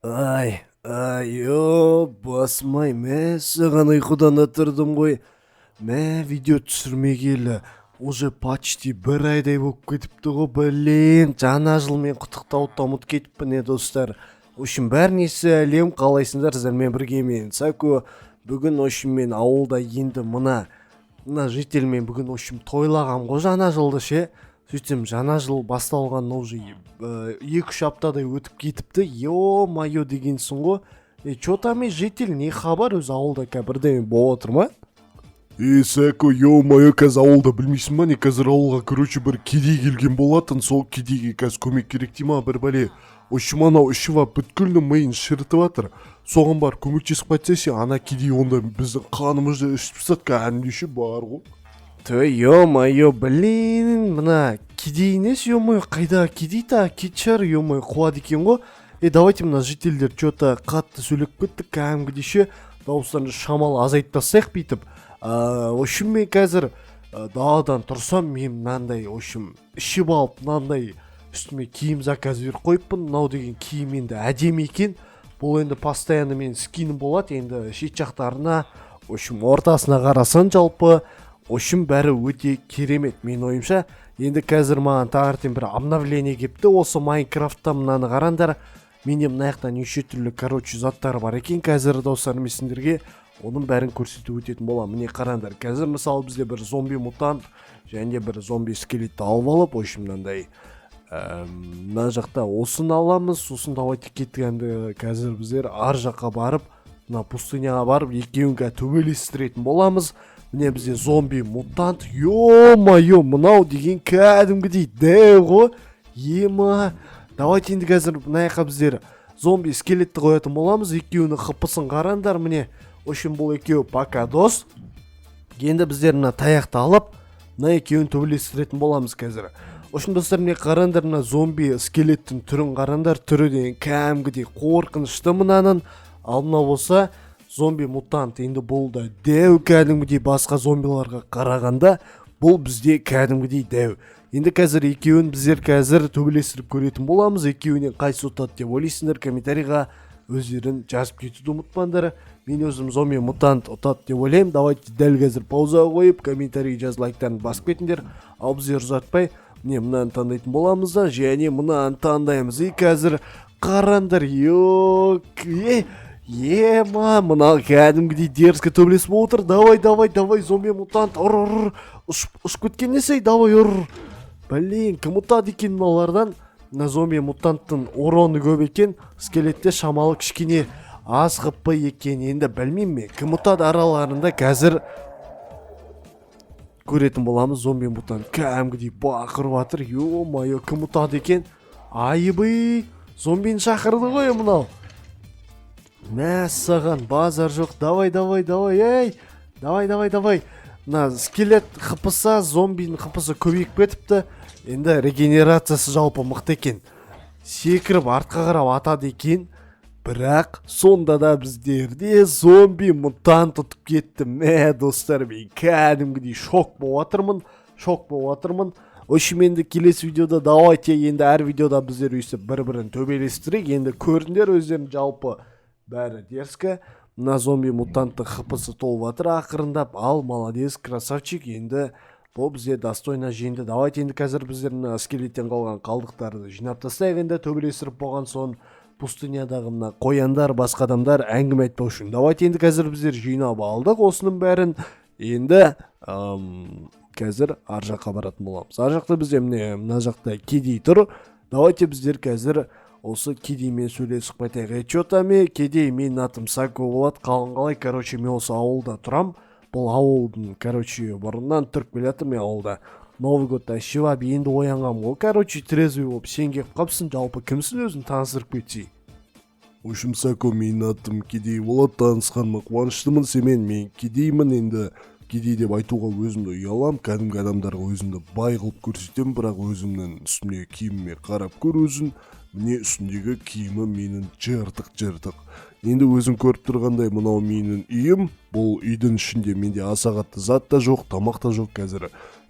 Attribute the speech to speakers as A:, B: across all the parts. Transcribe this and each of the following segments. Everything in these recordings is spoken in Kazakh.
A: Ай, ай, о, басым-ай, мәссаған, ұйқыдан да тұрдым ғой. Мә, видео түсірмегелі уже почти бір айдай болып кетіпті ғой, блин. Жаңа жылмен құттықтауды да ұмытып кетіппін, е, достар. В общем, бәріне сәлем, қалайсыңдар? Сіздермен бірге мен, Сако. Бүгін, в общем, мен ауылда енді мына жительмен бүгін, в общем, тойлағам ғой жаңа жылды ше. Сөйтсем, жаңа жыл басталғанына уже 2-3 аптадай өтіп кетіпті. Ё-моё дегенсің ғой. Е, чё там, е, житель, не хабар? Өзі ауылда қазір бірдеме болып отыр ма?
B: Е, Сәко, ё-моё, қазір ауылда білмейсің ба, не? Қазір ауылға, короче, бір кедей келген болатын. Сол кедейге қазір көмек керек дей ма, бір бәле. В общем, анау ішіп алып, бүткіл миын шірітіп жатыр. Соған барып көмектесіп қайтса ше, ана кедей онда біздің қанымызды ішіп тастады кәдімгідей ше, бар ғой.
A: Тө, ё-моё, блин, мына кедей несі, ё-моё, қайда кедей та кет шығар, ё-моё, қуады екен ғой. Е, давайте, мына жительдер чё-то қатты сөйлеп кетті кәдімгідей ше, дауыстарын шамалы азайтып тастайық бүйтіп. В общем, мен қазір даладан тұрсам, мен мынандай, в общем, ішіп алып, мынандай үстіме киім заказ беріп қойыппын. Мынау деген киім енді әдемі екен. Бұл енді постоянно менің скинім болады енді. Шет жақтарына, в общем, ортасына қарасаң, жалпы, в общем, бәрі өте керемет менің ойымша. Енді қазір маған таңертең бір обновление келіпті осы Майнкрафтта. Мынаны қараңдар, менде мына жақта неше түрлі, короче, заттар бар екен. Қазір, достар, мен сендерге оның бәрін көрсетіп өтетін боламын. Міне, қараңдар, қазір, мысалы, бізде бір зомби мутант және де бір зомби скелетті алып алып, в общем, мынандай мына жақта осыны аламыз. Сосын давайте, кеттік. Енді қазір біздер ар жаққа барып, мына пустыняға барып, екеуін қазір төбелестіретін боламыз. Міне, бізде зомби мутант. Ё-моё, мынау деген кәдімгідей дәу ғой, ема. Давайте енді қазір мына жаққа біздер зомби скелетті қоятын боламыз. Екеуінің хпсын қараңдар, міне. В общем, бұл екеуі пока дос. Енді біздер мына таяқты алып, мына екеуін төбелестіретін боламыз қазір. В общем, достар, міне, қараңдар, мына зомби скелеттің түрін қараңдар. Түрі деген кәдімгідей қорқынышты мынаның. Ал мынау болса зомби мутант. Енді бұл да дәу кәдімгідей, басқа зомбиларға қарағанда бұл бізде кәдімгідей дәу. Енді қазір екеуін біздер қазір төбелестіріп көретін боламыз. Екеуінен қайсысы ұтады деп ойлайсыңдар? Комментарийға өздерің жазып кетуді ұмытпаңдар. Мен өзім зомби мутант ұтады деп ойлаймын. Давайте дәл қазір паузаға қойып, комментарий жазып, лайктарын басып кетіңдер. Ал біздер ұзартпай, міне, мынаны таңдайтын боламыз да, және мынаны таңдаймыз. И қазір қараңдар, е, ема, мынау кәдімгідей дерзко төбелес болып отыр. Давай, давай, давай, зомби мутант, ұр, ұр, ұр. Ұшып, ұшып кеткен несі? Давай, ұр. Блин, кім ұтады екен мыналардан? Мына зомби мутанттың уроны көп екен, скелетте шамалы кішкене аз хп екен. Енді білмеймін мен, кім ұтады араларында, қазір көретін боламыз. Зомби мутант кәдімгідей бақырып жатыр. Ё-моё, кім ұтады екен? Айбый, зомбині шақырды ғой мынау. Мәссаған, базар жоқ. Давай, давай, давай, ей, давай, давай, давай. Мына скелет хпсы, зомбидің хпсы көбейіп кетіпті. Енді регенерациясы жалпы мықты екен, секіріп артқа қарап атады екен. Бірақ сонда да біздерде зомби мутант ұтып кетті. Мә, достар, мен кәдімгідей шок болып жатырмын, шок болып жатырмын. В общем, енді келесі видеода, давайте, енді әр видеода біздер өйстіп бір бірін төбелестірейік. Енді көрдіңдер өздерің, жалпы бәрі дерзко. Мына зомби мутанттың хпсы толып жатыр ақырындап. Ал, молодец, красавчик. Енді бұл бізде достойно жеңді. Давайте енді қазір біздер мына скелеттен қалған қалдықтарды жинап тастайық. Енді төбелестіріп болған соң, пустынядағы мына қояндар, басқа адамдар әңгіме айтпау үшін. Давайте енді қазір біздер жинап алдық осының бәрін. Енді қазір ар жаққа баратын боламыз. Ар жақта бізде, міне, мына жақта кедей тұр. Давайте біздер қазір осы кедеймен сөйлесіп қайтайық. Е, чё там, е, кедей? Менің атым Сако болады, қалың қалай? Короче, мен осы ауылда тұрам. Бұл ауылдың, короче, бұрыннан тұрып келе жатырмын мен ауылда. Новый годта ішіп алып, енді оянғанмын ғой, короче, трезвый болып. Сен келіп қалыпсың. Жалпы, кімсің өзің, таныстырып кетсей.
B: В общем, Сако, менің атым Кедей болады, танысқаныма қуаныштымын сенімен. Мен кедеймін. Енді кедей деп айтуға өзімді ұялам, кәдімгі адамдарға өзімді бай қылып көрсетемін, бірақ өзімнің үстімдегі киіміме қарап көр өзің. Міне, үстімдегі киімім менің жыртық жыртық. Енді өзің көріп тұрғандай, мынау менің үйім. Бұл үйдің ішінде менде аса қатты зат та жоқ, тамақ та жоқ, қазір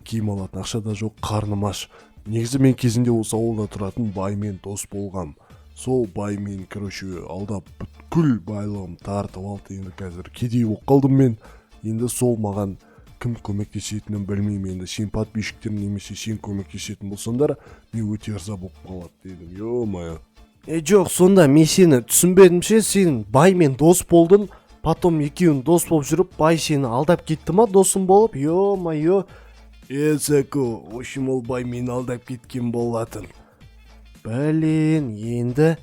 B: киім алатын ақша да жоқ, қарным аш. Негізі мен кезінде осы ауылда тұратын баймен дос болғам. Сол бай мені, короче, алдап, бүткіл байлығымды тартып алды. Енді қазір кедей болып қалдым мен. Енді сол маған кім көмектесетінін білмеймін. Енді сен, подписчиктерің немесе сен көмектесетін болсаңдар, мен өте ырза болып қалады дедім, ё-моё.
A: Е, жоқ, сонда мен сені түсінбедім ше. Сен баймен дос болдың, потом екеуің дос болып жүріп, бай сені алдап кетті ма, досың болып? Ё-моё.
B: Е, Сәко, в общем, ол бай мені алдап кеткен болатын.
A: Блин, енді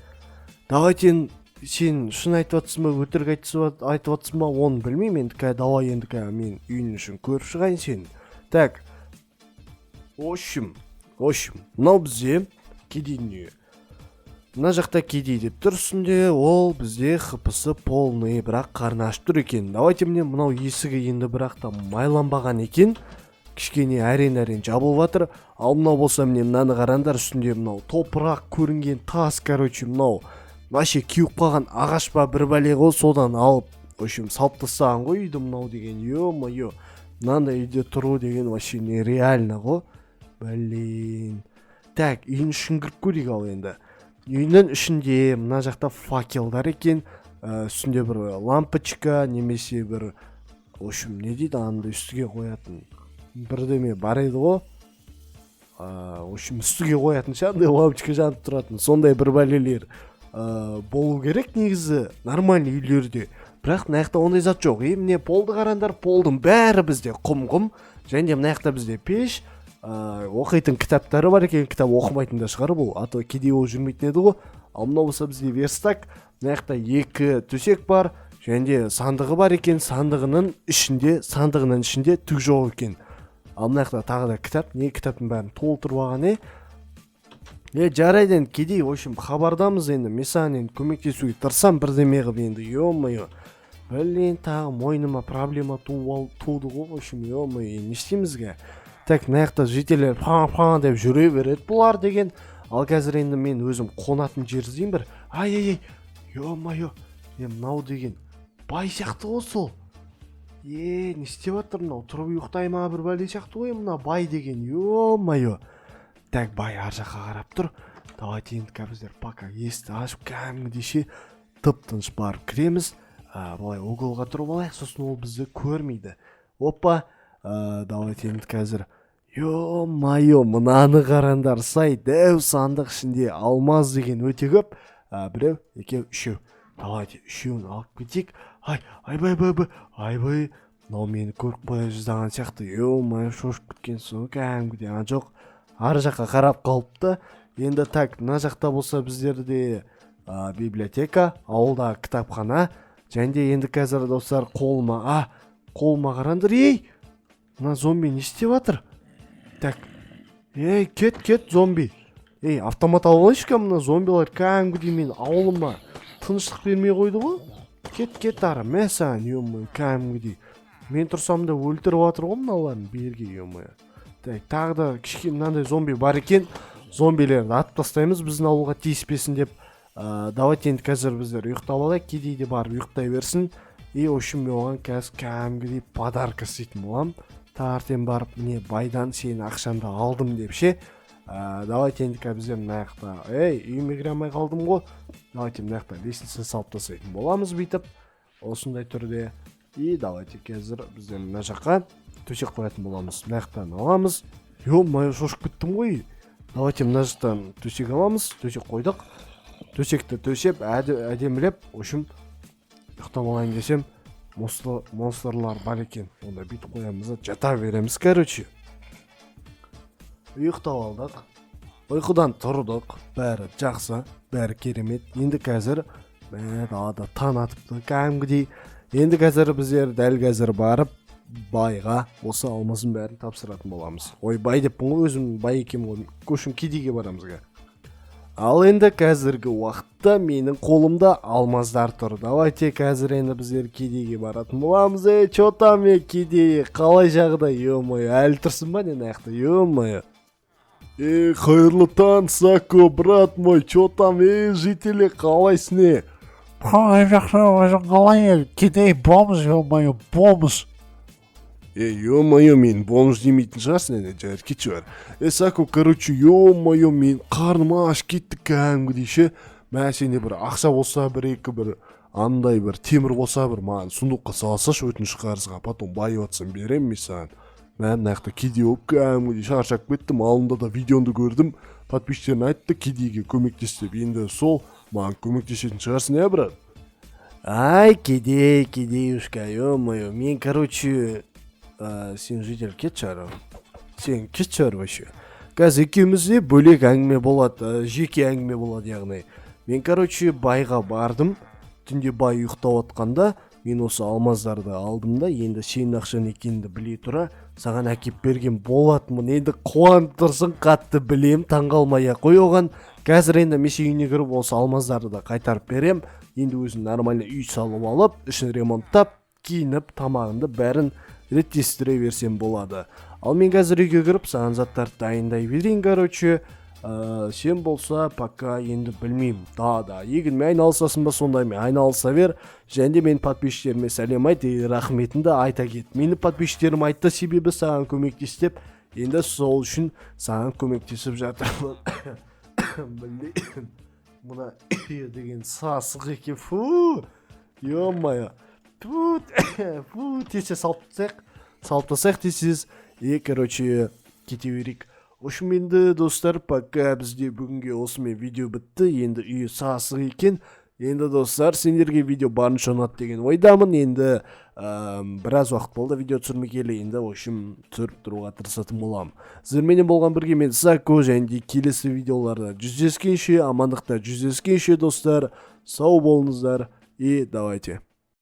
A: давайте, сен шын айтып жатырсың ба, өтірік айтып жатырсың ба, оны білмеймін енді. Давай енді мен үйіңнің ішін көріп шығайын сені. Так, в общем, мынау бізде кедейдің үйі. Мына жақта кедей деп тұр үстінде. Ол бізде хпсы полный, бірақ қарны ашып тұр екен. Давайте, міне, мынау есігі енді, бірақ та майланбаған екен, кішкене әрең әрең жабылып жатыр. Ал мынау болса, міне, мынаны қараңдар, үстінде мынау топырақ көрінген, тас, короче, мынау вообще кеуіп қалған ағаш па, бір бәле ғой. Содан алып, в общем, салып тастаған ғой үйді мынау деген. Ё-моё, мынандай үйде тұру деген вообще нереально ғой, блин. Так, үйдің ішін кіріп көрейік. Ал енді үйдің ішінде мына жақта факелдар екен, үстінде бір лампочка немесе бір, в общем, не дейді, андай үстіге қоятын бірдеме бар еді ғой. В общем, үстіге қоятын ше, андай лампочка жанып тұратын, сондай бір бәлелер болу керек негізі нормальный үйлерде, бірақ мына жақта ондай зат жоқ. И міне, полды қараңдар, полдың бәрі бізде құм құм және де мына жақта бізде пеш, оқитын кітаптары бар екен. Кітап оқымайтын да шығар бұл, а то кедей болып жүрмейтін еді ғой. Ал мынау болса бізде верстак. Мына жақта екі төсек бар және де сандығы бар екен. Сандығының ішінде түк жоқ екен. Ал мына жақта тағы да кітап. Не, кітаптың бәрін толтырып алған. Е, жарайды енді, кедей, в общем, хабардамыз. Енді мен саған енді көмектесуге тырысамын бірдеме қылып енді. Ё-моё, блин, тағы мойныма проблема туды ғой. В общем, ё-моё, не істейміз? Так, мына жақта жительдер па па деп жүре береді бұлар деген. Ал қазір енді мен өзім қонатын жер іздеймін бір. Ай, ай, ай, ё-моё, е, мынау деген бай сияқты ғой сол. Е, не істеп жатыр мынау? Тұрып ұйықтай ма, бір бәле сияқты ғой мына бай деген, ё-моё. Так, бай ар жаққа қарап тұр. Давайте енді қазір біздер пока есікті ашып, кәдімгідей ше, тып тыныш барып кіреміз. Былай уголға тұрып алайық, сосын ол бізді көрмейді. Опа, давайте енді қазір. Ё-моё, мынаны қараңдар, сай, дәу сандық, ішінде алмаз деген өте көп. Біреу, екеу, үшеу. Давайте үшеуін алып кетейік. Ай, айбай, айбай, айбай, мынау мені көріп қоя жаздаған сияқты. Ё-моё, шошып кеткен соң кәдімгідей. А, жоқ, ар жаққа қарап қалыпты енді. Так, мына жақта болса біздерде библиотека, ауылдағы кітапхана. Және де енді қазір, достар, қолыма қараңдар. Ей, мына зомби не істеп жатыр? Так, ей, кет, кет, зомби, ей, автомат алып алайыншы. Мына зомбилар кәдімгідей мен ауылыма тыныштық бермей қойды ғой. Кет, кет ары, мә саған, ё-моё, кәдімгідей мен тұрсам да өлтіріп жатыр ғой мыналарын берге, ё-моё. Так, тағы да кішкене мынандай зомби бар екен. Зомбилерді атып тастаймыз, біздің ауылға тиіспесін деп. Давайте енді қазір біздер ұйықтап алайық, кедей де барып ұйықтай берсін. И, в общем, мен оған қазір кәдімгідей подарка істейтін боламын таңертең барып, міне, байдан сенің ақшаңды алдым деп ше. Давайте енді қазір біздер мына жақта, ей, үйіме кіре алмай қалдым ғой. Давайте мына жақта лестница салып тастайтын боламыз бүйтіп, осындай түрде. И давайте қазір біздер мына жаққа төсек қоятын боламыз. Мына жақтан аламыз. Ё-моё, шошып кеттім ғой. Давайте мына жақтан төсек аламыз. Төсек қойдық. Төсекті төсеп, әдемілеп, в общем, ұйықтап алайын десем, монстрлар бар екен. Онда бүйтіп қоямыз да жата береміз. Короче, ұйықтап алдық, ұйқыдан тұрдық, бәрі жақсы, бәрі керемет. Енді қазір, мә, далада таң атыпты кәдімгідей. Енді қазір біздер дәл қазір барып, байға осы алмаздың бәрін тапсыратын боламыз. Ой, бай деппін ғой, өзім бай екенмін ғой. В общем, кедейге барамыз қазір. Ал енді қазіргі уақытта менің қолымда алмаздар тұр. Давайте қазір енді біздер кедейге баратын боламыз. Ей, чё там, е, кедей, қалай жағдай? Ё-моё, әлі тұрсың ба не мына жақта, ё-моё?
B: Ей, қайырлы таң, Сако, брат мой, чё там, ей, жители, қалайсың, е?
C: Қалай, жақсы, өзің қалай, кедей бомж, ё-моё, бомж.
B: Ей, ё-моё, мен бомж демейтін шығарсың енді, жарайды, кетші бәрі. Е, Сако, короче, ё-моё, мен қарным аш кетті кәдімгідей ше. Мә, сенде бір ақша болса, бір екі бір андай бір темір болса, бір маған сундукқа сала салшы, өтініш, қарызға. Потом байып жатсам, беремін мен саған. Мә, мына жақта кедей болып кәдімгідей шаршап кеттім. Алдында да видеоңды көрдім, подписчиктерің айтты кедейге көмектес деп. Енді сол маған көмектесетін шығарсың, иә, брат?
A: Ай, кедей, кедеюшка, ё-моё, мен, короче, сен, житель, кетші ары, сен кетші ары вообще. Қазір екеумізде бөлек әңгіме болады, жеке әңгіме болады. Яғни мен, короче, байға бардым түнде. Бай ұйықтап жатқанда мен осы алмаздарды алдым да, енді сенің ақшаң екенін біле тұра саған әкеп берген болатынмын. Енді қуанып тұрсың қатты, білем, таңғалмай ақ қой оған. Қазір енді мен сенің үйіне кіріп, осы алмаздарды да қайтарып берем. Енді өзің нормально үй салып алып, ішін ремонттап, киініп, тамағыңды бәрін реттестіре берсем болады. Ал мен қазір үйге кіріп, саған заттарды дайындай берейін. Короче, сен болса пока енді білмеймін, да егінмен айналысасың ба, сондаймен айналыса бер. Және де менің подписчиктеріме сәлем айт и рахметіңді айта кет. Мені подписчиктерім айтты себебі саған көмектес деп. Енді сол үшін саған көмектесіп жатырмын. Блин, мына үй деген сасық екен, фу, ё-моё, фу, фу. Тез тез салып тастайық, салып тастайық тез тез и, короче, кете берейік. В общем, енді, достар, пока бізде бүгінге осымен видео бітті. Енді үйі сасық екен. Енді, достар, сендерге видео барынша ұнады деген ойдамын. Енді біраз уақыт болды видео түсірмегелі. Енді, в общем, түсіріп тұруға тырысатын боламын. Сіздерменен болған бірге мен, Сако. Және де келесі видеоларда жүздескенше, амандықта жүздескенше, достар, сау болыңыздар и давайте.